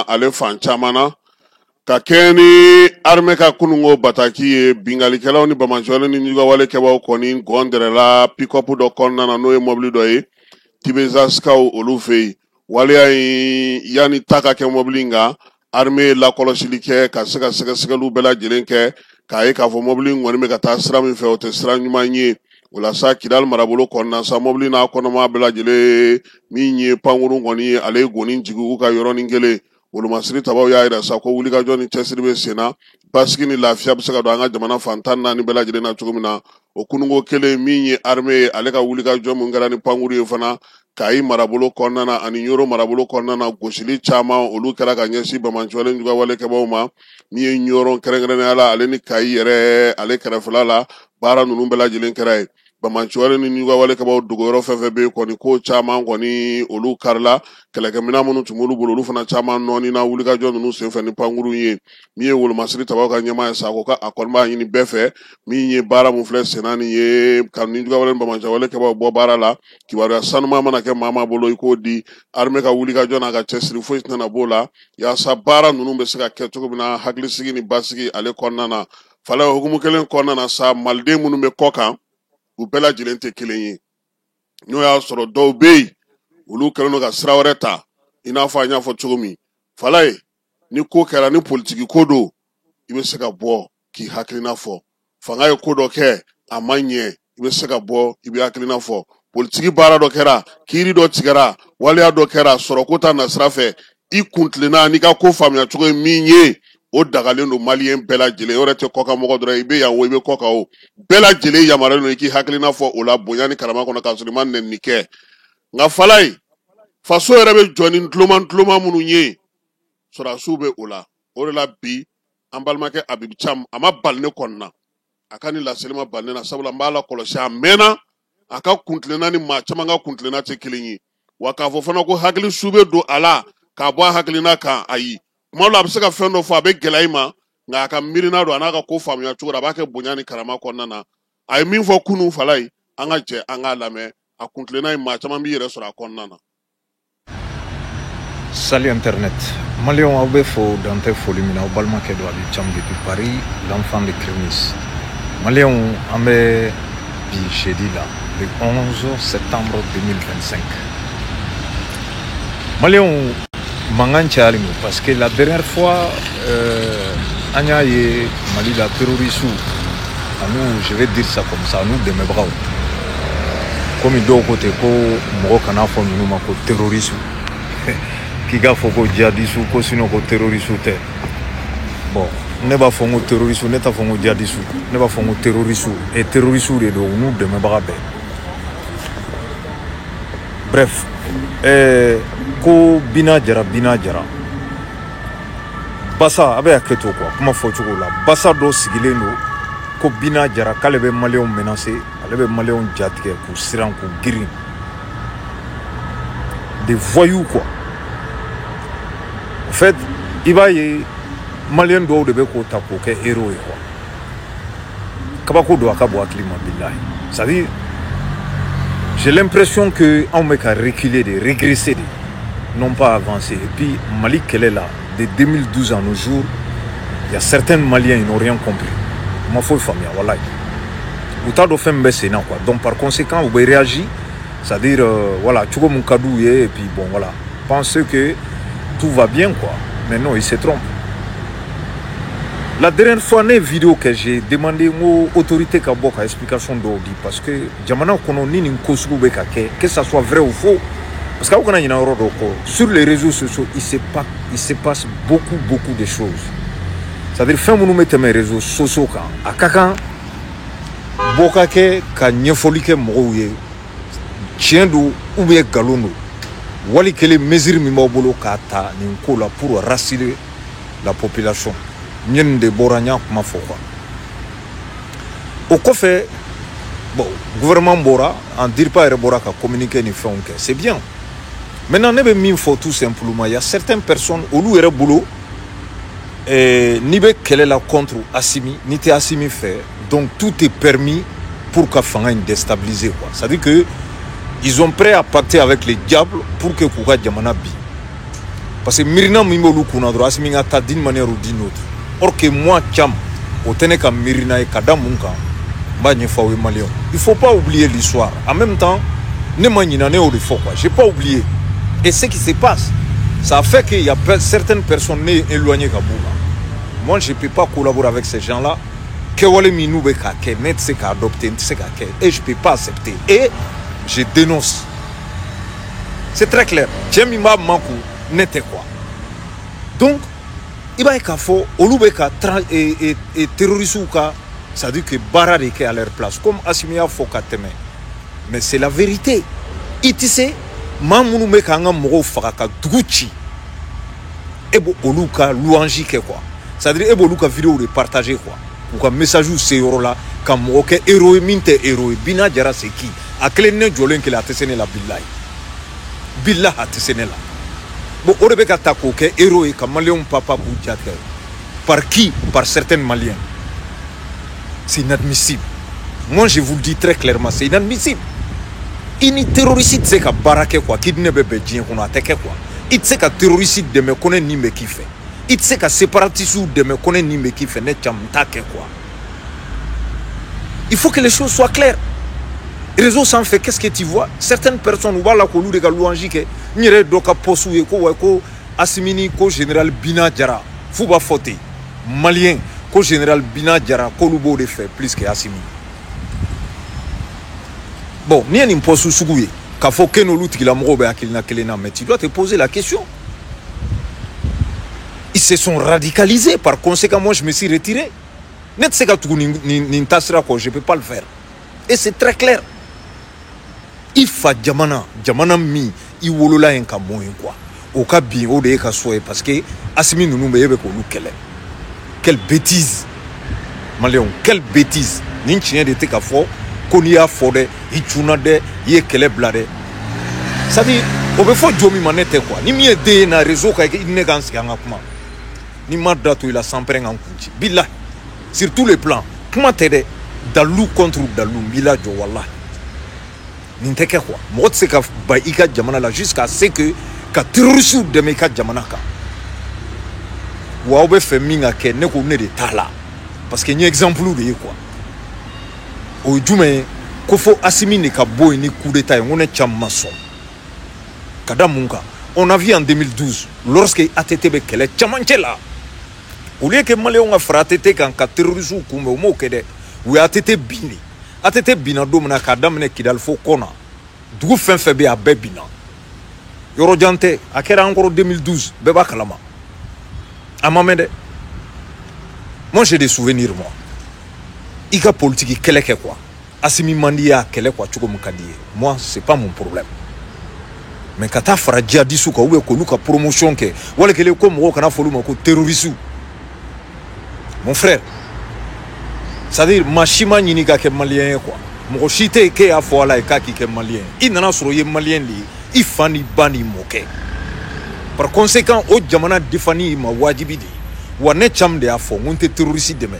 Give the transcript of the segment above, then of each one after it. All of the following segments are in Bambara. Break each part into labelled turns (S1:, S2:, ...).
S1: Ale fan caman na ka kɛɲɛ ni armée ka kununko bataki ye, binkalikɛlaw ni banbaanciwale ni jugawale kɛbaw kɔni gɔn dɛrɛla pick-up dɔ kɔnɔna na, n'o ye mɔbili dɔ ye Tibezaskaw olu fɛ yen. Waleya in, yanni ta ka kɛ mɔbili in kan, armée ye lakɔlɔsili kɛ ka se ka sɛgɛsɛgɛliw bɛɛ lajɛlen kɛ k'a ye k'a fɔ mɔbili in kɔni bɛ ka taa sira min fɛ, o tɛ sira ɲuman ye. O la sa, Kidali marabolo kɔnɔna sa, mɔbili n'a kɔnɔma bɛɛ lajɛlen, min ye pankurun kɔni ye, ale ye goni jigin u ka yɔrɔnin kelen. Wolomasiri tabaw y'a yira sa ko wulikajɔ ni cɛsiri bɛ sen na, basigi ni lafiya bɛ se ka don an ka jamana fan 14 bɛɛ lajɛlen na cogo min na. O kununko kelen, min ye armée ye, ale ka wulikajɔ mun kɛra ni pankuru ye fana Kayi marabolo kɔnɔna na ani Ɲoro marabolo kɔnɔna na, gosili caman olu kɛra ka ɲɛsin banbaanciwale jugawale kɛbaw ma. Min ye Ɲoro kɛrɛnkɛrɛnnenya la, ale ni Kayi yɛrɛ ale kɛrɛfɛla la, baara ninnu bɛɛ lajɛlen kɛra yen. Banbaanciwale ni jugawale kɛbaw dogoyɔrɔ fɛn fɛn bɛ yen kɔni, ko caman kɔni olu karila. Kɛlɛkɛminɛn minnu tun b'olu bolo, olu fana caman nɔɔni na wulikajɔ ninnu senfɛ ni pankuru ye. Min ye wolomasiri tabaw ka ɲɛmaa ye sa, ko a kɔni b'a ɲini bɛɛ fɛ, min ye baara mun filɛ senna nin ye, ka ni jugawale ni banbaanciwale kɛbaw bɔ baara la. Kibaruya sanuma mana kɛ maa maa bolo, i k'o di armée ka wulikajɔ n'a ka cɛsiri, foyi tɛna b'o la, yaasa baara ninnu bɛ se ka kɛ cogo min na hakilisigi ni basigi ale kɔnɔna na. Fala hukumu kelen kɔnɔna na sa, maliden minnu bɛ kɔ kan, u bɛɛ lajɛlen tɛ kelen ye. N'o y'a sɔrɔ dɔw bɛ yen, olu kɛlen don ka sira wɛrɛ ta, i n'a fɔ an y'a fɔ cogo min, Falaye, ni ko kɛra, ni politiki ko don, i bɛ se ka bɔ k'i hakilina fɔ. Fanga ye ko dɔ kɛ, a ma ɲɛ, i bɛ se ka bɔ, i bɛ hakilina fɔ. Politiki baara dɔ kɛra, kiiri dɔ tigɛra, waleya dɔ kɛra sɔrɔko ta nasira fɛ, i kuntilenna n'i ka ko faamuya cogo ye min ye, o dagalen don maliyɛn bɛɛ lajɛlen. O yɛrɛ tɛ kɔkan mɔgɔ dɔrɔn, i bɛ yan o, i bɛ kɔkan o, bɛɛ lajɛlen yamaruyalen don i k'i hakilina fɔ o la bonya ni karama kɔnɔ, k'a sɔrɔ i ma nɛni kɛ. Nka Falaye, faso yɛrɛ bɛ jɔ ni tuloma tuloma minnu ye, sɔrɔdasiw bɛ o la. O de la bi, an balimakɛ Abibu Cam, a ma bali ne kɔni na, a ka nin laseli ma bali ne na, sabula n b'a la kɔlɔsi a mɛnna. A ka kuntilenna ni maa caman ka kuntilenna tɛ kelen ye. Wa k'a fɔ fana ko hakili su bɛ don a la k'a bɔ a hakilina kan, ayi. Kuma dɔ la, a bɛ se ka fɛn dɔ fɔ, a bɛ gɛlɛya i ma, nka a ka miirina don, a n'a ka ko faamuya cogo a b'a kɛ bonya ni karama kɔnɔna na. A ye min fɔ kunun, Falaye, an ka jɛ an k'a lamɛn. A kuntilenna ye, maa caman b'i yɛrɛ sɔrɔ a kɔnɔna na.
S2: Salut Internet. Maliyɛnw, aw bɛ fo dan tɛ foli min na. Aw balimakɛ don, Habib Thiam depuis Paris, l'enfant de Crémis. Maliyɛnw, an bɛ bi jeudi la, le 11 septembre 2025. Maliyɛnw, mankan cayalen don parce que la dernière fois, an y'a ye Mali la, terroristes anu, je vais dire ça comme ça, anu dɛmɛbagaw, komi dɔw ko ten ko mɔgɔ kana fɔ ninnu ma ko terroriste, k'i k'a fɔ ko djihadiste, ko sinon ko terroriste tɛ. Bon, ne b'a fɔ n ko terroriste, ne t'a fɔ n ko djihadiste, ne b'a fɔ n ko terroriste et terroriste de don, u n'u dɛmɛbaga bɛɛ. Bref, ko Bina Jara, Bina Jara basa, a bɛ hakɛ to quoi, kuma fɔcogo la. Basa dɔ sigilen don ko Bina Jara, k'ale bɛ maliyɛnw menacer, ale bɛ maliyɛnw jatigɛ k'u siran k'u girin, des voyous quoi. En fait, i b'a ye maliyɛn dɔw de bɛ k'o ta k'o kɛ héros ye quoi. Kabako don, a ka bon hakili ma bilahi. C'est à dire, j'ai l'impression que anw bɛ ka reculer de, régresser de, non pas avancer. Et puis Mali kɛlɛ la, de 2012 à nos jours, il y a certains Maliens, ils n'ont rien compris, u ma foyi faamuya walayi, u t'a dɔn fɛn min bɛ sen na quoi. Donc par conséquent, u bɛ réagir, c'est à dire voilà, cogo mun ka d'u ye, et puis bon voilà, penser que tout va bien quoi. Mais non, ils se trompent. La dernière fois, ne ye vidéo kɛ, j'ai demandé n ko autorité ka bɔ ka explication dɔw di, parce que jamana kɔnɔ ni nin ko sugu bɛ ka kɛ, que ça soit vrai ou faux, parce que aw kana ɲinɛ yɔrɔ dɔw kɔ, sur les réseaux sociaux, il se passe beaucoup beaucoup de choses. C'est à dire, fɛn minnu bɛ tɛmɛ réseaux sociaux kan, a ka kan bɔ ka kɛ ka ɲɛfɔli kɛ mɔgɔw ye, tiɲɛ don ou bien nkalon don, wali kelen mesure min b'aw bolo k'a ta nin ko la pour rassurer la population. N ye nin de bɔra, n y'a kuma fɔ quoi. O kɔfɛ, bon, gouvernement bɔra en DIRPA yɛrɛ bɔra ka communiquer ni fɛnw kɛ, c'est bien. Maintenant, ne bɛ min fɔ tout simplement, il y a certaines personnes, olu yɛrɛ bolo, n'i bɛ kɛlɛ la contre Assimi, n'i tɛ Assimi fɛ, donc tout est permis pour ka fanga in déstabiliser quoi. C'est à dire que ils ont prêt à pacter avec les diables pour que k'u ka jamana bin. Parce que miirina min b'olu kunna dɔrɔn, Assimi ka taa d'une manière ou d'une autre. Or que moi, Thiam, o tɛ ne ka miirina ye. Ka da mun kan? N b'a ɲɛfɔ aw ye, maliyɛnw. Il faut pas oublier l'histoire. En même temps, ne ma ɲinɛ, ne y'o de fɔ quoi. J'ai pas oublié. Et ce qui se passe, ça fait qu'il y a certaines personnes ne éloignées ka b'u la. Moi, je peux pas collaborer avec ces gens là. Kɛwale min n'u bɛ k'a kɛ, ne tɛ se k'a adopter, n tɛ se k'a kɛ, et je peux pas accepter et je dénonce. C'est très clair. Cɛ min b'a makun, ne tɛ quoi. Donc i b'a ye k'a fɔ olu bɛ ka terroristes ka, c'est à dire que baara de kɛ à leur place, comme Assimi y'a fɔ ka tɛmɛ. Mais c'est la vérité. I tɛ se maa minnu bɛ k'an ka mɔgɔw faga ka dugu ci, e b'o olu ka louange kɛ quoi. C'est à dire e b'olu ka vidéo de partager quoi, k'u ka message se yɔrɔ la, ka mɔgɔ kɛ héros ye min tɛ héros ye. Bina Jara, c'est qui? A kelen ne jɔlen kelen, a tɛ se ne la. Bilahi bilahi, a tɛ se ne la. Bon, o de bɛ ka ta k'o kɛ héros ye, ka maliyɛnw papa k'u ja tigɛ. Par qui? Par certains Maliens. C'est inadmissible. Moi, je vous le dis très clairement, c'est inadmissible. I ni terroriste tɛ se ka baara kɛ quoi, k'i ne bɛ bɛn diɲɛ kɔnɔ, a tɛ kɛ quoi. I tɛ se ka terroriste dɛmɛ ko ne nin bɛ k'i fɛ. I tɛ se ka séparatiste dɛmɛ ko ne nin bɛ k'i fɛ. Ne Thiam, n t'a kɛ quoi. Il faut que les choses soient claires. Réseau sanfɛ, qu'est-ce que tu vois? Certaines personnes u b'a la k'olu de ka louange kɛ. N yɛrɛ ye dɔ ka poste ye ko wa ko Assimi ni ko général Bina Jara, f'u b'a fɔ ten, malien ko général Bina Jara, k'olu b'o de fɛ plus que Assimi. Bon, n'i ye nin poste sugu ye k'a fɔ k'e n'olu tigilamɔgɔw bɛ hakilina kelen na, mais tu dois te poser la question. Ils se sont radicalisés. Par conséquent, moi, je me suis retiré. Ne tɛ se ka tugu nin taasira kɔ, je peux pas le faire et c'est très clair. I fa jamana, jamana min i wolola yen ka mɔ yen quoi, o ka bin, o de ye ka so ye, parce que Assimi ninnu bɛ, e bɛ k'olu kɛlɛ. Quelle bêtise, maliyɛnw, quelle bêtise! Nin tiɲɛ de tɛ ka fɔ ko n'i y'a fɔ dɛ, i cunna dɛ, i ye kɛlɛ bila dɛ. C'est à dire o bɛ fɔ jo min ma, ne tɛ quoi. Ni min ye den ye na réseau kan, i ne k'an sigi an ka kuma, ni ma da to i la sanpɛrɛn kan kun ci bilahi, sur tous les plans. Kuma tɛ dɛ, dalu contre dalu, n b'i lajɔ. Walahi, nin tɛ kɛ quoi. Mɔgɔ tɛ se ka ba i ka jamana la jusqu'à ce que ka terroristes dɛmɛ i ka jamana kan. Wa aw bɛ fɛ min ka kɛ, ne ko ne de t'a la, parce que n ye exemple de ye quoi. O ye jumɛn ye? Ko fo Assimi de ka bɔ yen ni coup d'état ye. N ko ne caman ma sɔn. Ka da mun kan? On a vu en 2012, lorsque ATT bɛ kɛlɛ camancɛ la, au lieu que maliyɛnw ka fara ATT kan ka terroristes kunbɛn, u m'o kɛ dɛ, u ye ATT bin de. ATT binna don min na, k'a daminɛ Kidali fo Kɔna, dugu fɛn fɛn bɛ yen, a bɛɛ binna. Yɔrɔ jan tɛ, a kɛra an kɔrɔ 2012, bɛɛ b'a kalama, a ma mɛn dɛ. Moi, j'ai des souvenirs. Moi, i ka politique kɛlɛ kɛ quoi, Assimi man di y'a kɛlɛ quoi, cogo min ka di ye, moi, c'est pas mon problème. Mais ka taa fara djihadistes kan ou bien k'olu ka promotion kɛ, wali kelen ko mɔgɔw kana fɔ olu ma ko terroristes, mon frère, c'est à dire maa si ma ɲini ka kɛ maliyɛn ye quoi. Mɔgɔ si tɛ yen k'e y'a fɔ ala ye k'a k'i kɛ maliyɛn ye. I nana sɔrɔ i ye maliyɛn de ye, i fa n'i ba n'i mɔkɛ. Par conséquent, o jamana défendni ma wajibi de ye. Wa ne Thiam de y'a fɔ, n ko n tɛ terroriste dɛmɛ.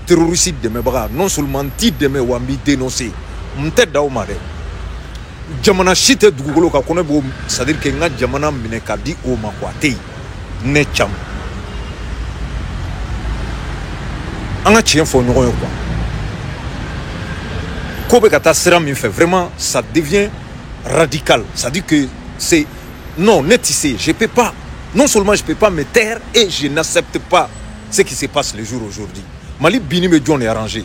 S2: Terroriste dɛmɛbaga, non seulement n t'i dɛmɛ, wa n b'i dénoncer. N tɛ da o ma dɛ. Jamana si tɛ dugukolo kan ko ne b'o, c'est à dire que n ka jamana minɛ ka di o ma quoi, a tɛ yen. Ne Thiam, an ka tiɲɛ fɔ ɲɔgɔn ye quoi. Ko bɛ ka taa sira min fɛ, vraiment, ça devient radical. C'est à dire que c'est non, ne tɛ se, je peux pas. Non seulement je peux pas me taire et je n'accepte pas ce qui se passe le jour aujourd'hui. Mali binni bɛ jɔn de arranger?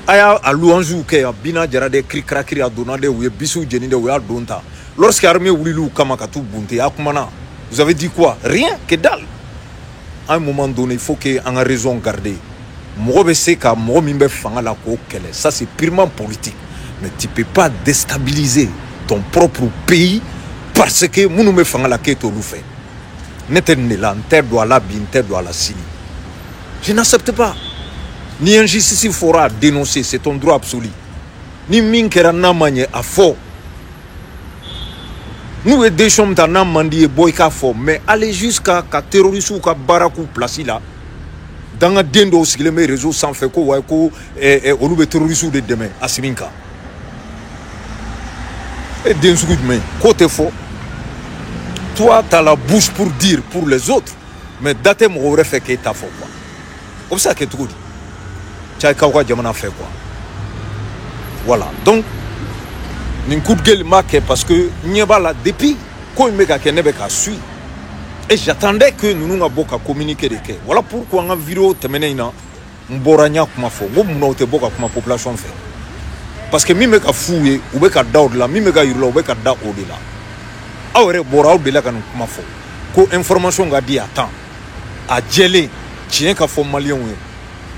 S2: A y'a a louange kɛ yan, Bina Jara dɛ, kiri karakiri a donna dɛ, u ye bisiw jeni dɛ, u y'a don ta. Lorsque armée wulil'u kama ka t'u bunte, a kumana, vous avez dit quoi? Rien que dalle. À un moment donné, il faut que an ka raison garder. Mɔgɔ bɛ se ka mɔgɔ min bɛ fanga la k'o kɛlɛ, ça, c'est purement politique, mais tu peux pas déstabiliser ton propre pays parce que minnu bɛ fanga la, k'e t'olu fɛ. Ne tɛ nin de la, n tɛ don a la bi, n tɛ don a la sini. Je n'accepte pas. Ni injustice fɔra, a dénoncer, c'est ton droit absolu. Ni min kɛra n'a ma ɲɛ, a fɔ. N'u ye décision min ta n'a man di ye, bɔ i k'a fɔ. Mais aller jusqu'à ka terroristes ka baara k'u place la, dangaden dɔw sigilen bɛ réseau sanfɛ ko wa ko olu bɛ terroristes de dɛmɛ Assimi kan, e den sugu jumɛn? K'o tɛ fɔ. Toi, t'as la bouche pour dire pour les autres, mais da tɛ mɔgɔ wɛrɛ fɛ k'e ta fɔ quoi. O bɛ se ka kɛ cogo di? Cɛ k'aw ka jamana fɛ quoi. Voilà, donc nin coup de gueule m'a kɛ parce que ɲɛ b'a la depuis ko in bɛ ka kɛ, ne bɛ k'a suit et j'attendais que ninnu ka bɔ ka communiquer de kɛ. Voilà pourquoi n ka vidéo tɛmɛnen in na, n bɔra n y'a kuma fɔ, n ko munna u tɛ bɔ ka kuma population fɛ? Parce que min bɛ ka f'u ye, u bɛ ka da o de la. Min bɛ ka yir'u la, u bɛ ka da o de la. Aw yɛrɛ bɔra, aw delila ka nin kuma fɔ ko information ka di à temps, a jɛlen, tiɲɛ ka fɔ maliyɛnw ye.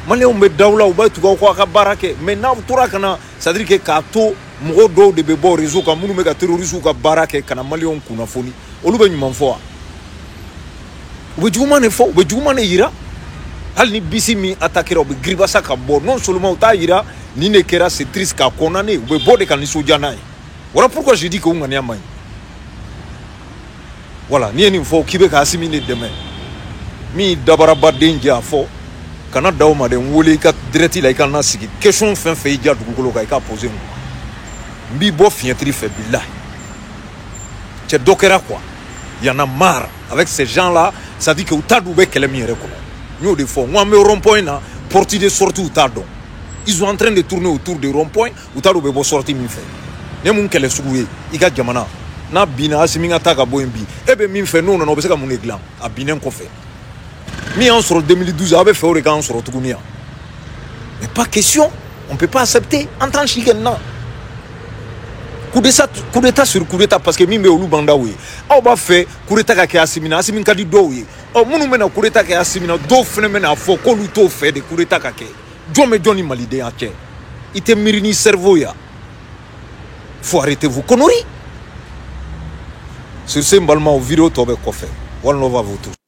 S2: Maliyɛnw bɛ daw la, u bɛ tugu aw kɔ, a ka baara kɛ. Mais n'aw tora ka na, c'est à dire que k'a to mɔgɔ dɔw de bɛ bɔ réseau kan, minnu bɛ ka terroristes ka baara kɛ ka na maliyɛnw kunnafoni, olu bɛ ɲuman fɔ wa? U bɛ juguman de fɔ, u bɛ juguman de yira. Hali ni bisi min attaquera, u bɛ giribasa ka bɔ. Non seulement u t'a yira nin de kɛra, c'est triste, k'a condamner, u bɛ bɔ de ka nisɔndiya n'a ye. Voilà pourquoi je dis que u ŋaniya man ɲi. Voilà, n'i ye nin fɔ k'i bɛ ka Asimi de dɛmɛ, min dabarabaden jɛ a fɔ, kana da o ma dɛ. N wele i ka direct la, i ka na sigi, question fɛn fɛn y'i diya dugukolo kan, i k'a poser n kun, n b'i bɔ fiɲɛtiri fɛ. Bilahi, cɛ, dɔ kɛra quoi. Y en a marre avec ces gens là. Ça dit que u t'a dɔn u bɛ kɛlɛ min yɛrɛ kɔnɔ. N y'o de fɔ, n ko an bɛ rond point na, porte de sortie u t'a dɔn. Ils sont en train de tourner autour de rond point, u t'a dɔn u bɛ bɔ sortie min fɛ. Ne mun kɛlɛ sugu ye? I ka jamana n'a binna, Asimi ka taa ka bɔ yen bi, e bɛ min fɛ, n'o nana, o bɛ se ka mun de dilan a binnen kɔfɛ? Min y'an sɔrɔ 2012, aw bɛ fɛ o de k'an sɔrɔ tuguni yan? Mais pas question, on peut pas accepter. An t'an si kɛ nin na, coup d'état, coup d'état sur coup d'état, parce que min bɛ olu bandaw ye. Aw b'a fɛ coup d'état ka kɛ Asimi na, Asimi ka di dɔw ye. Ɔ, minnu bɛna coup d'état kɛ Asimi na, dɔw fana bɛna fɔ k'olu t'o fɛ de coup d'état ka kɛ. Jɔn bɛ jɔn ni malidenya cɛ? I tɛ miiri ni cerveau ya. Faut arrêter vos conneries. Sur ce, n balimaw, vidéo tɔ bɛ kɔfɛ. One love à vous tous.